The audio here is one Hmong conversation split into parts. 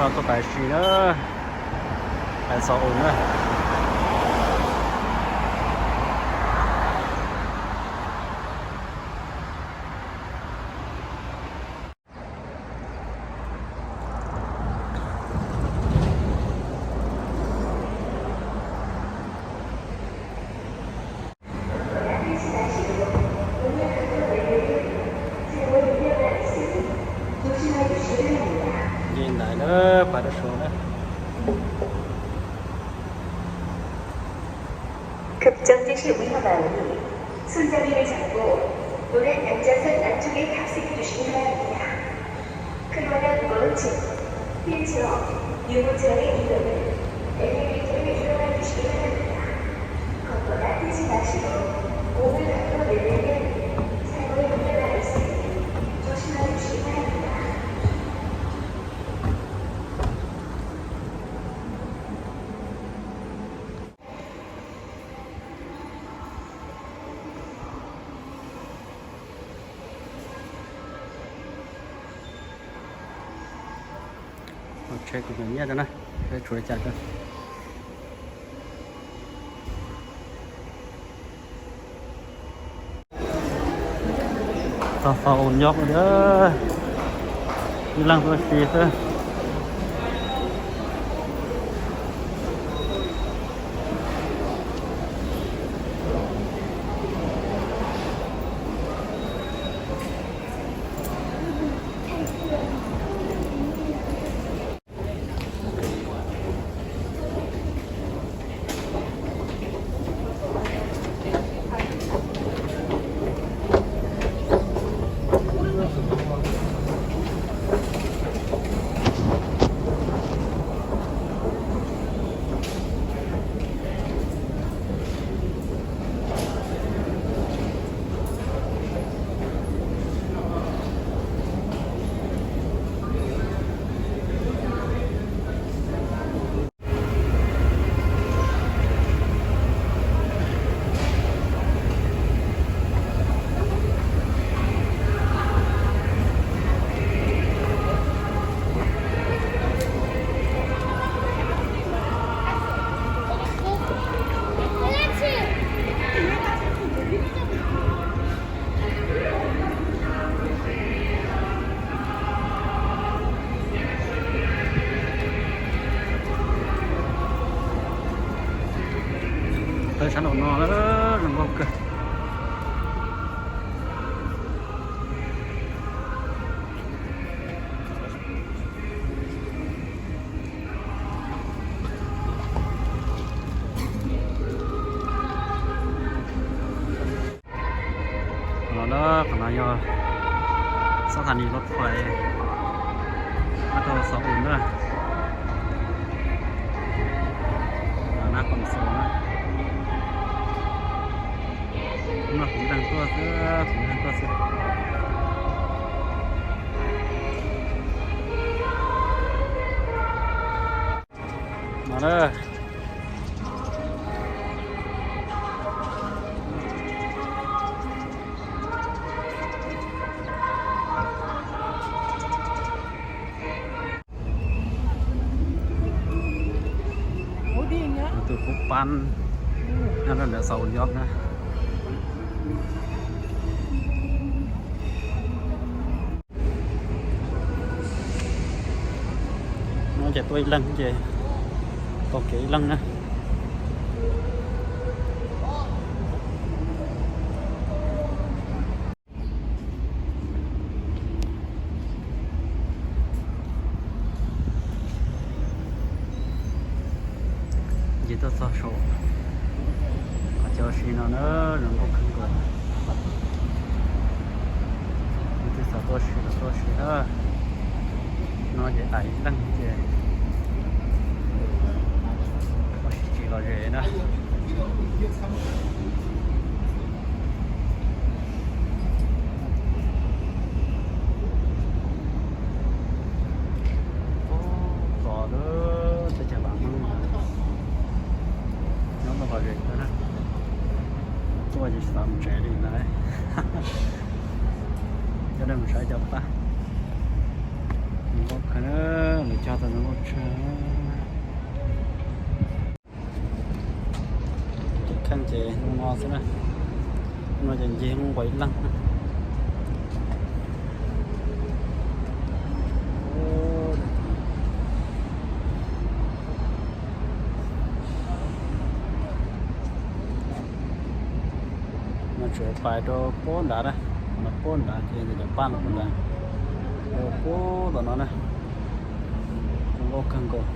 Tuaj pais si na, pais xov ua na. Nce ntawd na, pais rau saud na. Kjøpchøng tis si ui hab lawm. Sun ca li ve cham ko, tus lej ntev ca xwb ntev tsuj kev khab xim tus si hab lawm. Khwv lub nyob kuv lub tsev, pib txog yus mus txog lej ib lawm, es yus tus lej ib lub tis si hab lawm. Kom kom dab tib si dab si, kuv mus lawm tuaj lej lej, txhais ko yus lej lej xwb, tsuas si hab tus si hab lawm. Tsheb kuv nyuam nyiaj rau na, tsheb tshuav li cas rau. Txog xov ua nyob tiag, ib leeg tuaj si xwb. Tawm sab nraum no zoo nkauj kawg. Qhov no, qhov no yog sab thas nis lub fais, rau xov ua na. Qhov no kuv ib leeg tuaj xwb, kuv ib leeg tuaj xwb. No na. Tus pub pab nyob rau ntawm xov ua nyob na. No ces tuaj ib leeg ces tau kev ib leeg na. Ces tuaj txog saum qhov chaw ua si no na, zoo nkauj kawg nkaus. Leej twg xav tuaj ua si los tuaj ua si na. No ces ais ib leeg ces ua si tsis lom zem na. Tos lawm, teb chaws vam meej mas nyob tau lom zem na. Tuaj ces tsis xav mus tsev li ntawd. Coj nej mus saib cov paj. Zoo nkauj kawg, lawv cog tau zoo nkauj Ces kheej ces hnub no xwb na, hnub no ces ncig nquas ib leeg. No tseem pais rau puag nrad na, no puag nrad ces cov paj no puag nrad, rau puag tom no na, zoo nkauj kawg nkaus.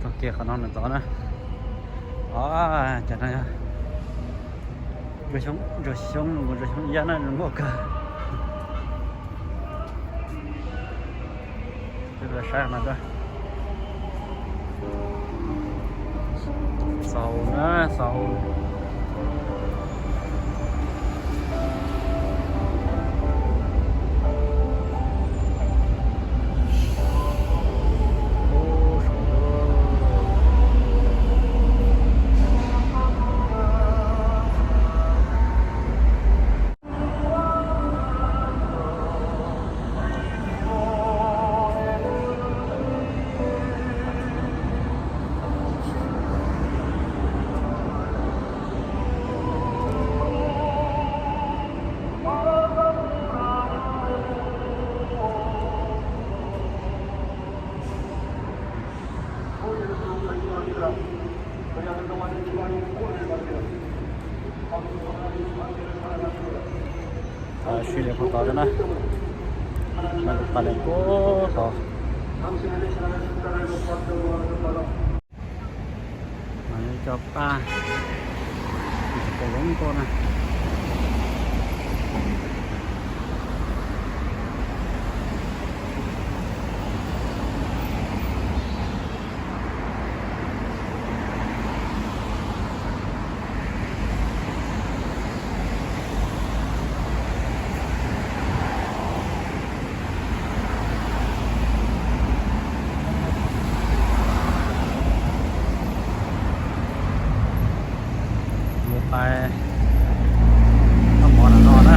Txoj kev qhov no nws tod na, o, cov no yog ntsuag xyoob, ntsuag xyoob los ntsuag xyoob iab na, zoo nkauj kawg. Peb los saib no, xaus na, xaus. Sib li puag tod na, no kuv pais li puag tod. No yog cov paj, cov paj zoo nkauj na. Yuav pais noj mov nram no na.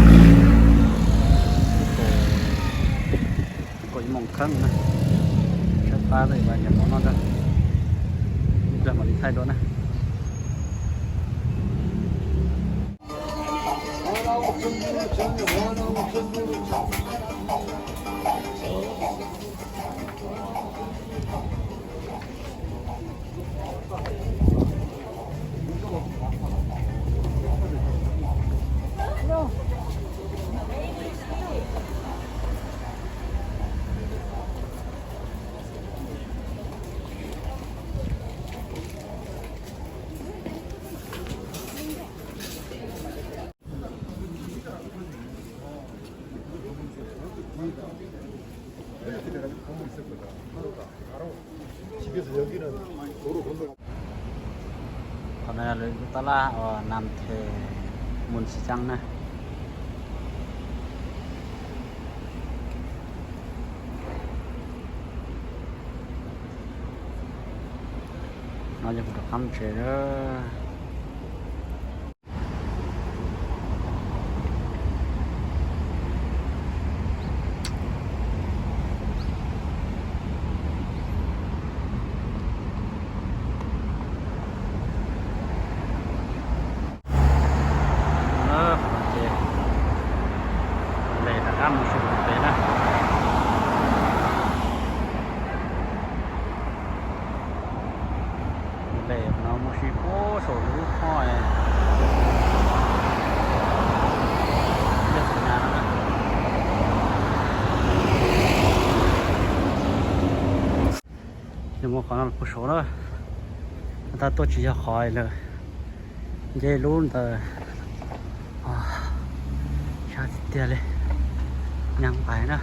Kaum ib moos kheeb na. Sab pab tas yuav pais noj mov noj ntag. Ib pliag mam li thaij dua na. Qhov no lawv tab laj uas Nam Them Mus Xis Cang na. No yog kuv rov qab mus tsev na. Ces ntes rov qab mus su pem na. Ntes no mus si puag saum lub hoj, yog xim nas no na. Yog mus qhov no puag saud na, tab tuaj tsis yog qhov lawm, nce lub ntawd, sab tiag tiag li, nyab nqaim na.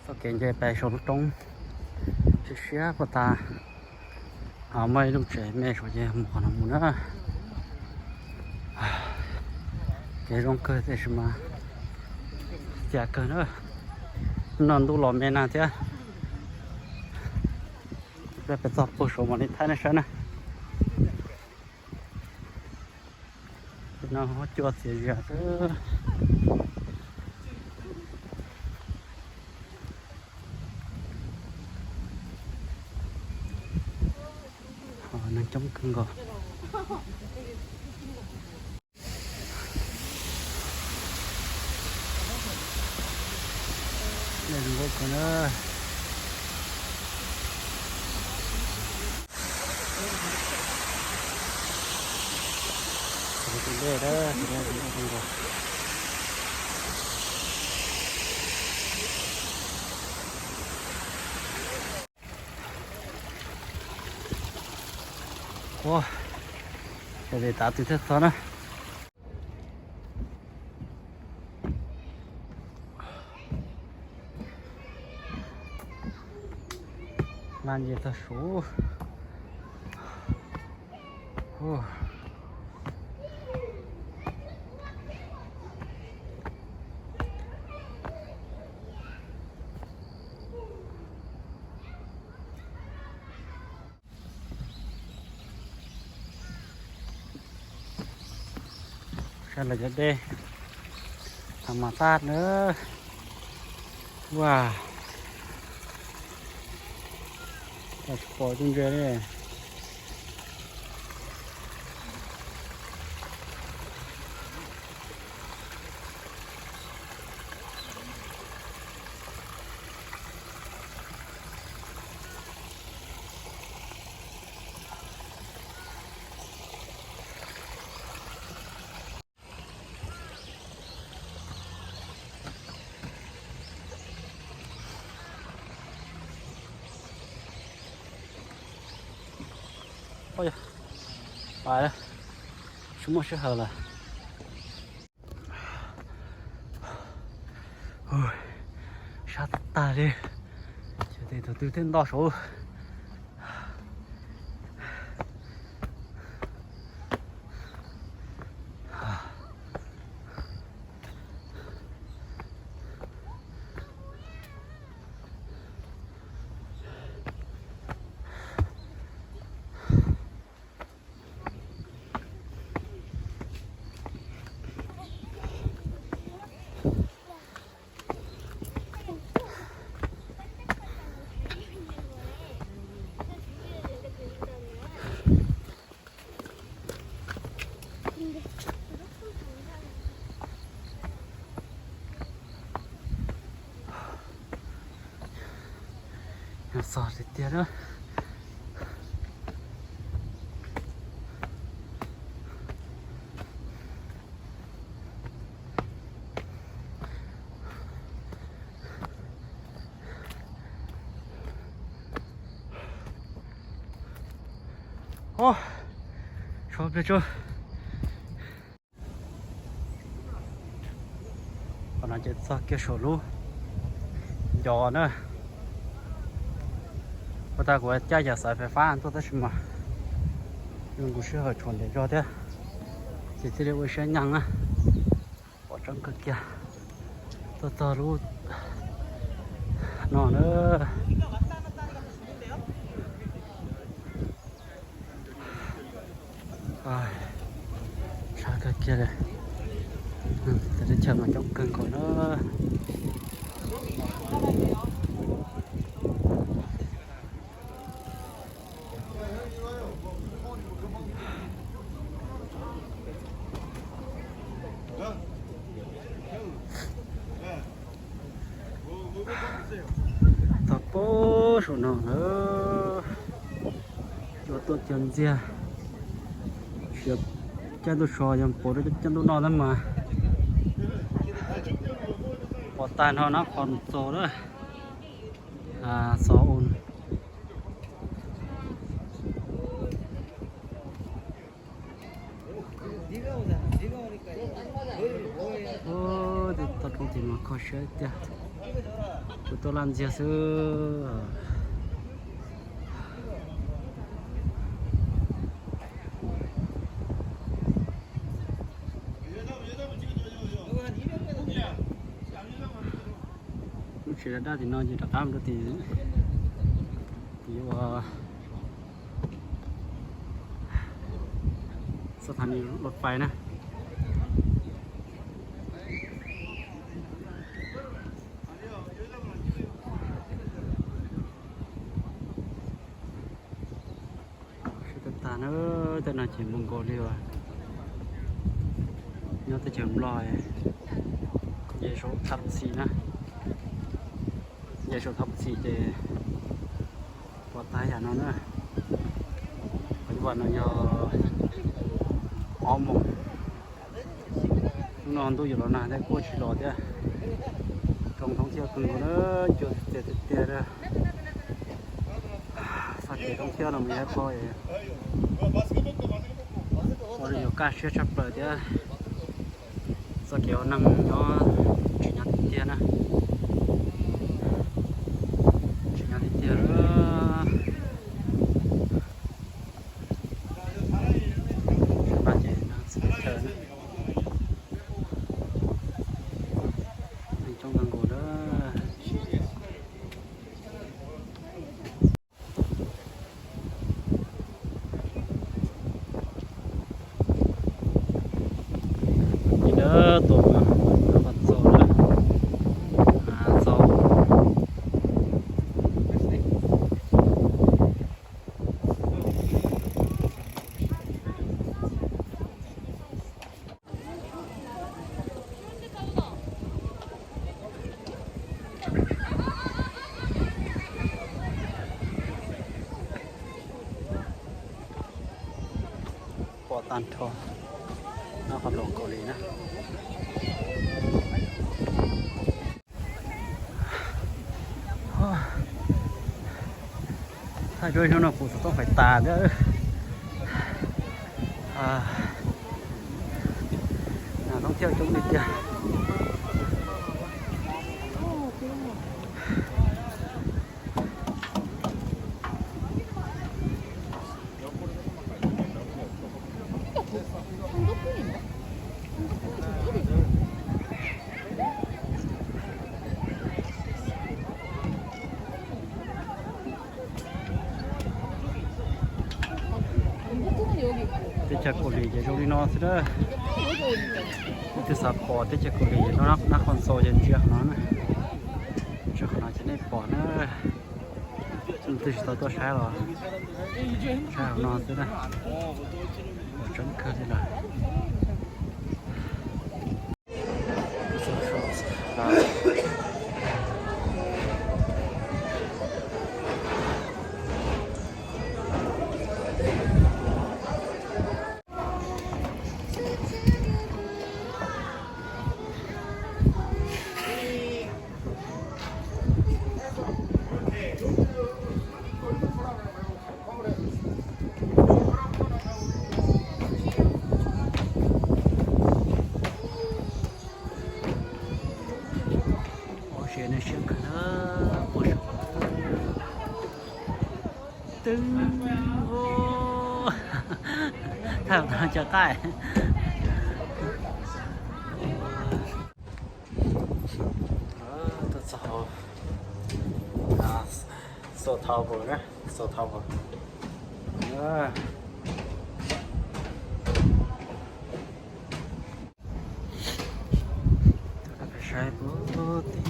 Txoj kev nce pem saum lub roob siab siab puag ta. Muaj ib lub tsev me saum ces mus qhov no mus na. Kev zoo kawg tiam sis mas cia kawg na. No ntuj los me nag thiab. Peb pem txog puag saud mam li thaij nej saib na. No huab cua txias zias xwb. Neeg coob kawg nkaus. Dej zoo nkauj kawg na. Tus dej na, tus dej zoo nkauj kawg nkaus. Ua, ces li tav twg thiaj txog na. Laj ntsia txog suv. Saib lawv cov dej, thas mas tag na. Ua, tsis pom tus ntses li. Tsis muaj sij hawm lawm. Sab tag tag li. Ces tus twg thiaj nto saud. Txog tiag tiag na. Ov, so plig tso. Qhov no ces txog kiag saum lub ncov na. Ua tag kuv cab yam xaiv fais fab tuaj tab sis mas zoo nkaus sij hawm tshuav ntev zog thiab, ces thiaj li ua siab nyeej na. Pom tseeb kawg kiag. Tuaj txog lub no na. Sab kawg kiag li. Teb chaws mas coob kawg nkaus na. Txog pem saum no lawm. Yuav tuaj cog ntxiag, yuav caij ntuj so yog pauv rau caij ntuj no tab mas pom tag nrho na qhov txos na. Xov un. Toj roob tim no kho siab tiag. Kuv tuaj laj ntxiag xwb. Lub tsev daj daj tim no ces rov qab mus rau tim, tim ua xab thas nis loj fais na. Na, tej no ces npau nkaus li uas nyob teb chaws Nplog, nce saum thaj txi na, nce saum thaj txi ces pom tag yam no na. Qhov ncauj no yog ob moos. Hnub no ntuj yuav los nag thiab kuj tsis los thiab. Zoo thoob thiab kawg nkaus na, cua tiag tiag tiag. Txoj kev thoob thiab no mas yog qhov ua rau yus kaj siab tshaj plaws thiab. Txoj kev ua neeg nyob tsis nyob tiag tiag na, tsis nyob tiag tiag. Ces neeg txhua chaw na, neeg coob kawg nkaus na. Ib ntawd tuaj mas qhov txaus na, txaus. Pom tag nrho nyob qhov nploos Kaus Lim na. Thaij rau hnub no kuv xov tooj fais tas thiab. Neeg thoob thiab coob li tiag. Teb chaws Kaus Lim ces zoo li no xwb na. Leej twg xav pom teb chaws Kaus Lim ces nab qhov ntxhua ces ntsia qhov no na. Ntsia qhov no ces nej pom na. Leej twg tsis tau tuaj saib los saib qhov no xwb na. Tseeb kawg li lawm. Ua si nej siab kawg na, ua si. Twb, thaj no cov qaij. Tuaj txog hauv Seoul Tower na, Seoul Tower. Saib puag tim.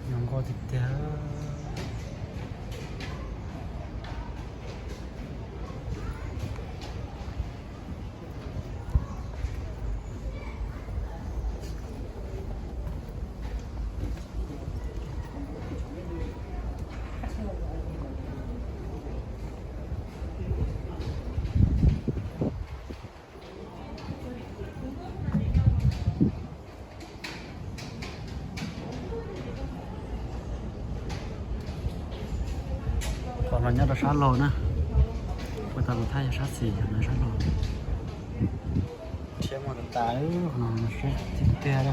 Zoo nkauj tiag tiag. Qhov no nyob rau sab laug na, ua tau lus thab yog sab xis, yog no sab laug. Thiab muaj tas tas, qhov no siab tiag tiag.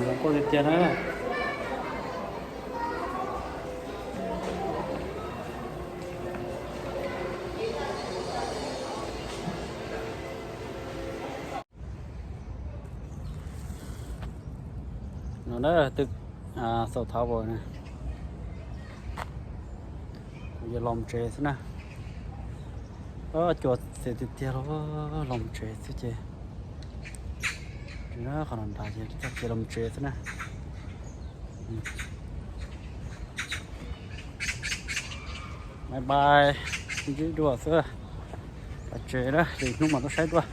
Zoo nkauj tiag tiag na. No na, twb xaus thauv as, kuv yuav los tsev xwb na. Cua xiav tiag tiag los, los tsev xwb ces, qhov no nrad ces txoj kev los tsev xwb na. Bye bye, ntsib dua xwb. Los tsev na, lwm hnub mam tuaj saib dua.